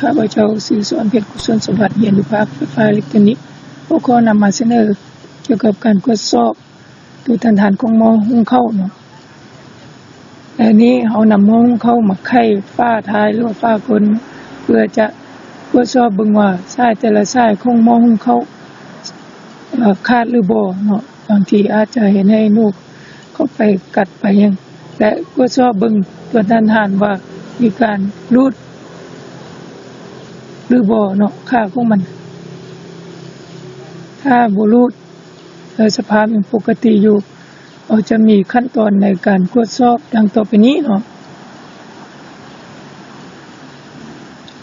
ຂ້າພະເຈົ້າ ສິລິສອນ ເພັດກຸສົນສະຫວັດ ຮຽນຢູ່ພາກໄຟຟ້າເອເລັກໂຕນິກ. ຫົວຂໍ້ນຳມາສະເໜີກ່ຽວກັບການກວດສອບຕົວຕ້ານທານຂອງໝໍ້ຫຸງເຂົ້າເນາະ. ແລະ ນີ້ເຮົານຳໝໍ້ຫຸງເຂົ້າມາໄຂຝາທ້າຍ ຫຼືວ່າຝາກົ້ນ ເພື່ອຈະກວດສອບເບິ່ງວ່າສາຍແຕ່ລະສາຍຂອງໝໍ້ຫຸງເຂົ້າ ເອີ ຂາດຫຼືບໍ່ເນາະ. ບາງທີອາດຈະເຮັດໃຫ້ໜູເຂົ້າໄປກັດໄປຫຍັງ ແລະ ກວດສອບເບິ່ງຕົວຕ້ານທານວ່າມີການຫຼູດຫຼືບໍ່ເນາະ ຂາຂອງມັນ. ຖ້າບໍ່ຫຼູດ ແລະ ສະພາບຍັງປົກກະຕິຢູ່ ເຮົາຈະມີຂັ້ນຕອນໃນການກວດສອບດັ່ງຕໍ່ໄປນີ້ເນາະ.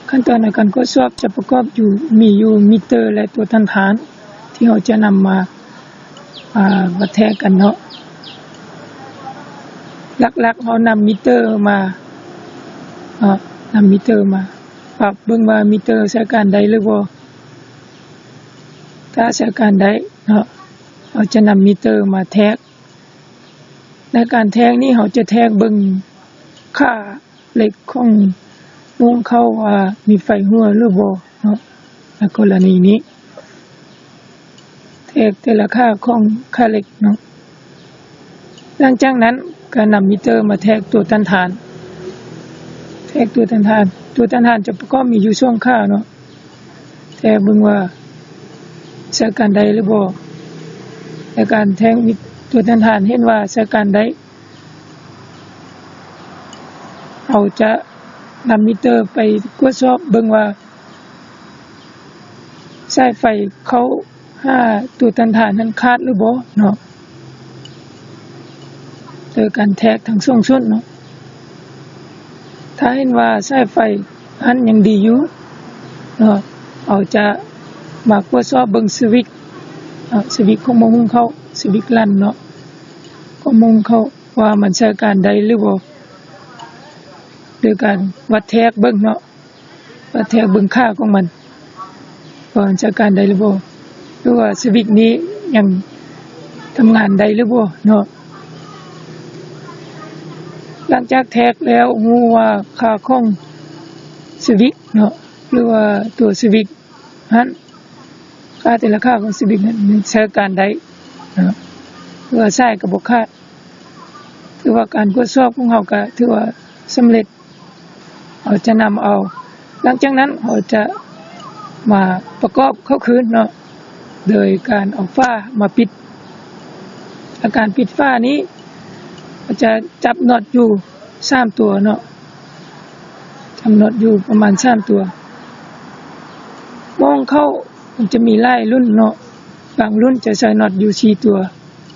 ຂັ້ນຕອນໃນການກວດສອບຈະປະກອບຢູ່ ມີຢູ່ມິເຕີ ແລະ ຕົວຕ້ານທານ ທີ່ເຮົາຈະນຳມາ ອ່າ ວັດແທກກັນເນາະ. ຫຼັກໆ ເຮົານຳມິເຕີມາເນາະ ນຳມິເຕີມາປັບເບິ່ງວ່າມິເຕີໃຊ້ການໄດ້ຫຼືບໍ່. ຖ້າໃຊ້ການໄດ້ເນາະ ເຮົາຈະນຳມິເຕີມາແທກ. ໃນການແທກນີ້ເຮົາຈະແທກເບິ່ງຂາເຫຼັກຂອງໜູເຂົ້າວ່າມີໄຟຮົ່ວຫຼືບໍ່ເນາະ. ໃນກໍລະນີນີ້ ແທກແຕ່ລະຂາຂອງຂາເຫຼັກເນາະ. ຫຼັງຈາກນັ້ນກໍນຳມິເຕີມາແທກຕົວຕ້ານທານ ແທກຕົວຕ້ານທານ. ຕົວຕ້ານທານຈະປະກອບມີຢູ່ສອງຂາເນາະ. ແທກເບິ່ງວ່າໃຊ້ການໄດ້ຫຼືບໍ່. ໃນການແທກມິ ຕົວຕ້ານທານເຫັນວ່າໃຊ້ການໄດ້ ເຮົາຈະນຳມິເຕີໄປກວດສອບເບິ່ງວ່າສາຍໄຟເຂົ້າຫາຕົວຕ້ານທານນັ້ນຂາດຫຼືບໍ່ເນາະ ໂດຍການແທກທັງສອງສ່ວນເນາະ. ຖ້າເຫັນວ່າສາຍໄຟຫັ້ນຍັງດີຢູ່ເນາະ ເຮົາຈະມາກວດສອບເບິ່ງສະວິກເນາະ ສະວິກຂອງໝໍ້ຫຸງເຂົ້າ ສະວິກລັນເນາະ ຂອງໝໍ້ຫຸງເຂົ້າ ວ່າມັນໃຊ້ການໄດ້ຫຼືບໍ່ ໂດຍການວັດແທກເບິ່ງເນາະ ວັດແທກເບິ່ງຂາຂອງມັນ ວ່າມັນໃຊ້ການໄດ້ຫຼືບໍ່ ຫຼືວ່າສະວິກນີ້ຍັງທຳງານໄດ້ຫຼືບໍ່ເນາະ. ຫຼັງຈາກແທກແລ້ວ ຮູ້ວ່າຂາຂອງສະວິກເນາະ ຫຼືວ່າຕົວສະວິກຫັ້ນ ຂາແຕ່ລະຂາຂອງສະວິກນັ້ນໃຊ້ການໄດ້ເນາະ ຫຼືວ່າສາຍກໍບໍ່ຂາດ ຖືວ່າການກວດສອບຂອງເຮົາກໍຖືວ່າສຳເລັດ. ເຮົາຈະນຳເອົາ ຫຼັງຈາກນັ້ນເຮົາຈະມາປະກອບເຂົ້າຄືນເນາະ ໂດຍການເອົາຝາມາປິດ. ອາການປິດຝານີ້ ເຮົາຈະຈັບນັອດຢູ່ສາມຕົວເນາະ ຈັບນັອດຢູ່ປະມານສາມຕົວ. ໝໍ້ຫຸງເຂົ້າມັນຈະມີຫຼາຍລຸ້ນເນາະ ບາງລຸ້ນຈະໃສ່ນັອດຢູ່ສີ່ຕົວ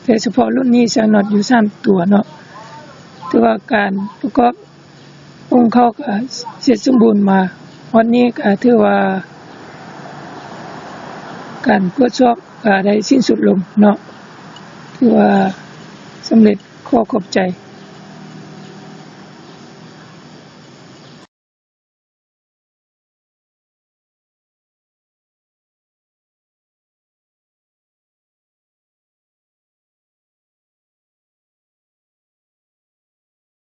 ແຕ່ສະເພາະລຸ້ນນີ້ໃສ່ນັອດຢູ່ສາມຕົວເນາະ. ຖືວ່າການປະກອບ ຫຸງເຂົ້າກໍເສັດສົມບູນມາ. ຮອດນີ້ກໍຖືວ່າການກວດສອບກໍໄດ້ສິ້ນສຸດລົງເນາະ ຖືວ່າສຳເລັດ. ຂໍຂອບໃຈ.